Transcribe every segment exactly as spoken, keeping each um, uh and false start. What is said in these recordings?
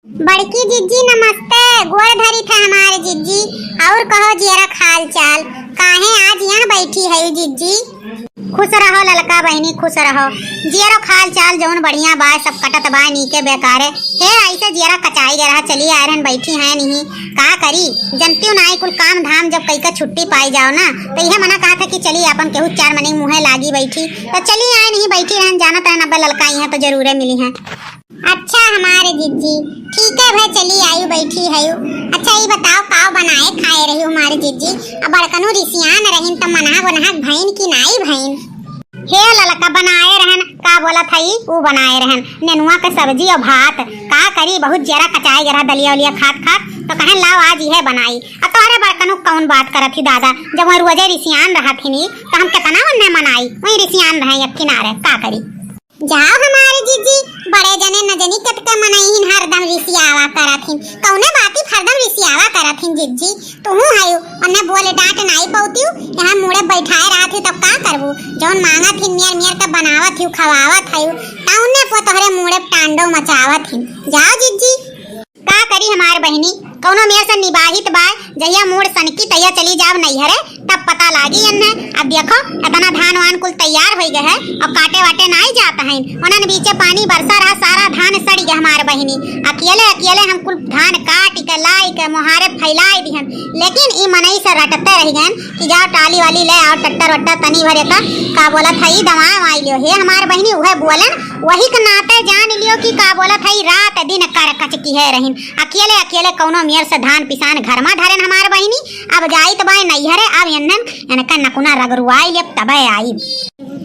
बड़की जिज्जी नमस्ते, गोड़ धरी थे हमारे जिज्जी। और कहो जियरा क हाल चाल, काहे आज यहाँ बैठी है जिज्जी? खुश रहो ललका बहिनी, खुश रहो। जियरो क हाल चाल जौन बढ़िया बाय, सब कटत बाय नीके बेकारे। हे ऐसे जियरा कचाई गए रहा, चली आए रहन, बैठी हैं नहीं, का करी? जनतियो नाई कुल काम धाम जब कई का छुट्टी पाई जाओ ना, तो यह मना कहा था कि चली अपन केहू चार मनी मुँहे लागी बैठी, तो चली आए नहीं बैठी रहन, जानत रहन अब ललका यहाँ तो जरूरे मिली हैं। अच्छा हमारे जिज्जी, ठीक है भाई, चली आयु बैठी हयु। अच्छा ये बताओ काव बनाए खाए रही हमारे जिज्जी? अब बड़कनु रिसियान रहीन त मनहा वनहा भईन की नाई भईन? हे ललका बनाए रहन, का बोलत हई, ऊ बनाए रहन नेनुआ के सब्जी और भात। का करी, बहुत जरा कचाई गरा दलिया उलिया खात खात, तो कहन लाओ आज यह बनाई। अब तोहरे बड़कनु कौन बात करत ही दादा, जब वह रोजे रिसियान रहत ही नी, तो हम कितना उन्हें मनाई, वही रिसियान रहे एक किनारे, का करी। जाओ हमारे जिज्जी, बड़े जने न जनी कतका मनईहिन, हरदम रिसियावा करत हिन। कौने बाती हरदम रिसियावा करत हिन जिज्जी? तुहू हयू, उन्हें बोले डांट नाई पौतियू, यहाँ मुड़े बैठाए रहत ही तब का करबू? जौन मांगत हिन मियर मियर का बनावत हियू, खवावत हयू, तौने पो तोहरे मुड़े टांडो मचावत हिन। जाओ जिज्जी। का करी हमार बहिनी, कौनो मेर से निबाहित बाय, जहिया मूड़ सनकी तहिया चली जाब नैहरे, तब पता लागी एन्हे। अब देखो, इतना धान वान कुल तैयार होई गए है, अब काटे वाटे नाई जात हैं। उन्हन बीचे पानी बरसा रहा, सारा धान सड़ी गए हमार बहिनी। अकेले अकेले हम कुल धान काट के लाई के मोहारे फैलाई दिहन, लेकिन ई मनई से रटते रह गए कि जाओ टाली वाली ले आओ, ट्रैक्टर वट्टर तनी भरे का, का बोलत है, ई दवाई वाई लियो। हे हमार बहिनी, उहे बोलन, वही के नाते जान लियो कि का बोलत है, रात दिन कर कच की है रहीन। अकेले अकेले कौनो मेर से धान पिसान घर मा धरेन हमार बहिनी। अब जाइत बाय नैहरे, अब एन्हन एनका नकुना रगरुआई लेब तबे आइब।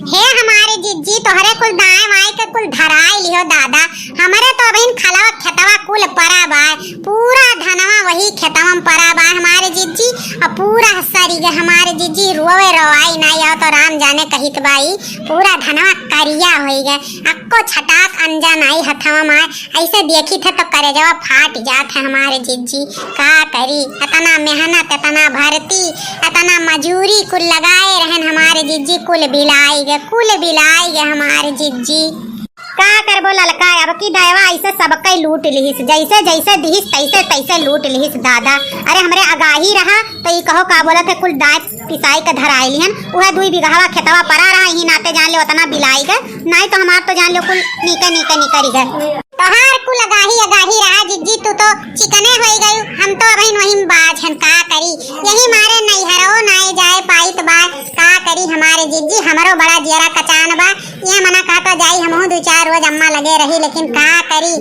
हे हमारे जिज्जी, तोहरे कुल दाएं वाएं के कुल धराई लिहो दादा। हमरे तो अबहिन खलवा खेतवा कुल परा बाय, पूरा धनवा वही खेतवा में परा बाय हमारे जिज्जी। और पूरा सरी गे हमारे जिज्जी, रोवे रोवाई नाई आओ तो राम जाने कहित बाई। पूरा धनवा करिया होई गे, अक्को छटाक अंजा नाई हथवा माय। ऐसे देखी थे तो करेजवा फाट जात है हमारे जिज्जी। का करी, इतना मेहनत, इतना भर्ती, इतना मजूरी कुल लगाए रहन हमारे जिज्जी, कुल बिलाई गे, कुल बिलाई गे हमारे जिज्जी। का करबो ललका, अब की दायवा ऐसे सबके लूट लिहिस, जैसे जैसे दिहिस तैसे तैसे लूट लिहिस दादा। अरे हमरे अगाही रहा तो ई कहो का बोलत है, कुल दांत पिसाई के धराई लिहन। उहे दुई बिगहवा खेतवा परा रहा, यही नाते जान ले उतना बिलाई गे, नाई तो हमार तो जान ले कुल नीके नीके निकरी गे। तोहार कुल अगाही अगाही रहा जिज्जी, तू तो चिकने होई गयू, हम तो अबहिन वही में बाज हन, का करी। यही मारे नैहरो नाई जाए पाइत बा, का करी हमारे जिज्जी, हमरो बड़ा जियरा कचान बा। ये मना कहता जाई, हमहू दू चार रोज अम्मा लगे रही, लेकिन का करी,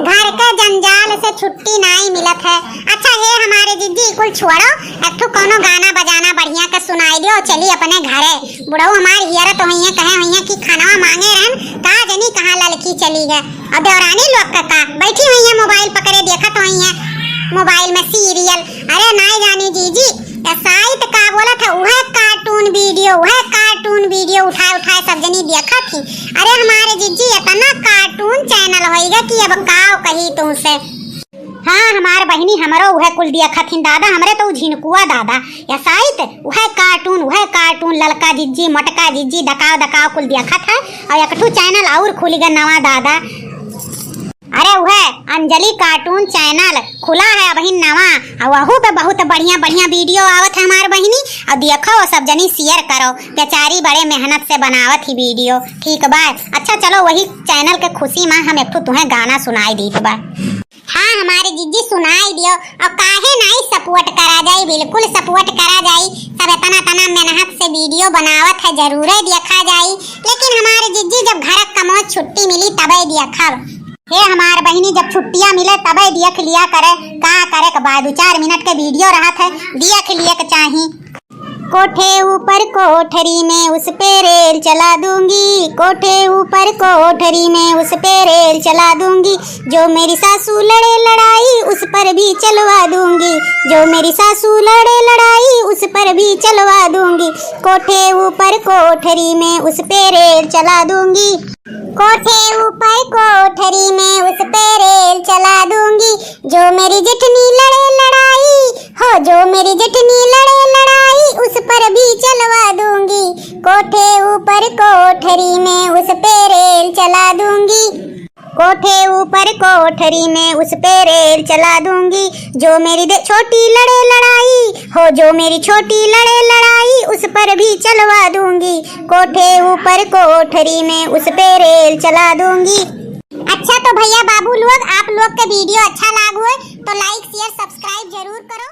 घर के जंजाल से छुट्टी नाई मिलत है। अच्छा हे हमारे जिज्जी, कुल छोड़ो, एक ठो कोनो गाना बजाना बढ़िया के सुनाई दियो, चली अपने घरे। बुढ़ऊ हमार हियरत होइहें, कहे होइहें कि खानवा मांगे रहन, का जनी कहाँ ललकी चली गए। और देवरानी लोग का, का बैठी होइहें मोबाइल पकड़े देखत होइहें मोबाइल में सीरियल। अरे नाई जानी जीजी, ऐसाई तो का बोलत है, वह कार्टून वीडियो, वह कार्टून वीडियो उठाए उठाए सब जनी देखत ही। अरे हमारे जीजी इतना कार्टून चैनल होइगा कि अब काव कही तुमसे। हाँ हमार बहिनी, हमरो उहे कुल देखत हिन दादा, हमरे तो उ झिनकुआ दादा, या साइत उहे कार्टून, उहे कार्टून, ललका जिज्जी, मोटका जिज्जी, दकाव दकाव कुल देखत है। और एक ठो चैनल और खुल गए नवा दादा, अरे उहे अंजलि कार्टून चैनल खुला है अबहिन नवा, और वहू पे बहुत बढ़िया बढ़िया वीडियो आवत है हमार बहिनी। और देखो, वो सब जनी शेयर करो, बेचारी बड़े मेहनत से बनावत ही वीडियो, ठीक बा। अच्छा चलो, वही चैनल के खुशी में हम एक ठो तुहें गाना सुनाई दीत बा। हाँ हमारे जिज्जी सुनाई दियो, और काहे नाई सपोर्ट करा जाई, बिल्कुल सपोर्ट करा जाई। सब इतना इतना मेहनत से वीडियो बनावत है, जरूरे देखा जाई। लेकिन हमारे जिज्जी जब घर कमो छुट्टी मिली तबे देखब। हे हमार बहिनी, जब छुट्टियां मिले तबे देख लिया करे, का करे के बाद दो चार मिनट के वीडियो रहत है, देख लिए के चाही। कोठे ऊपर कोठरी में उस पे रेल चला दूंगी, कोठे ऊपर कोठरी में उस पे रेल चला दूंगी। जो मेरी सासू लड़े लड़ाई उस पर भी चलवा दूंगी, जो मेरी सासू लड़े लड़ाई उस पर भी चलवा दूंगी। कोठे ऊपर कोठरी में उस पे रेल चला दूंगी, कोठे ऊपर कोठरी में उस पे रेल चला दूंगी। जो मेरी जेठनी लड़े लड़ाई, हो जो मेरी जेठनी लड़े लड़ाई उस पर भी चलवा दूंगी। कोठे ऊपर कोठरी में उस पे रेल चला दूंगी। कोठे ऊपर कोठरी में उस पे रेल चला दूंगी, जो मेरी दे-, छोटी लड़े लड़ाई, हो जो मेरी छोटी लड़े लड़ाई, उस पर भी चलवा दूंगी। कोठे ऊपर कोठरी में उस पे रेल चला दूंगी। अच्छा तो भैया बाबू लोग, आप लोग के video अच्छा लाग होय तो like, share, subscribe जरूर करो।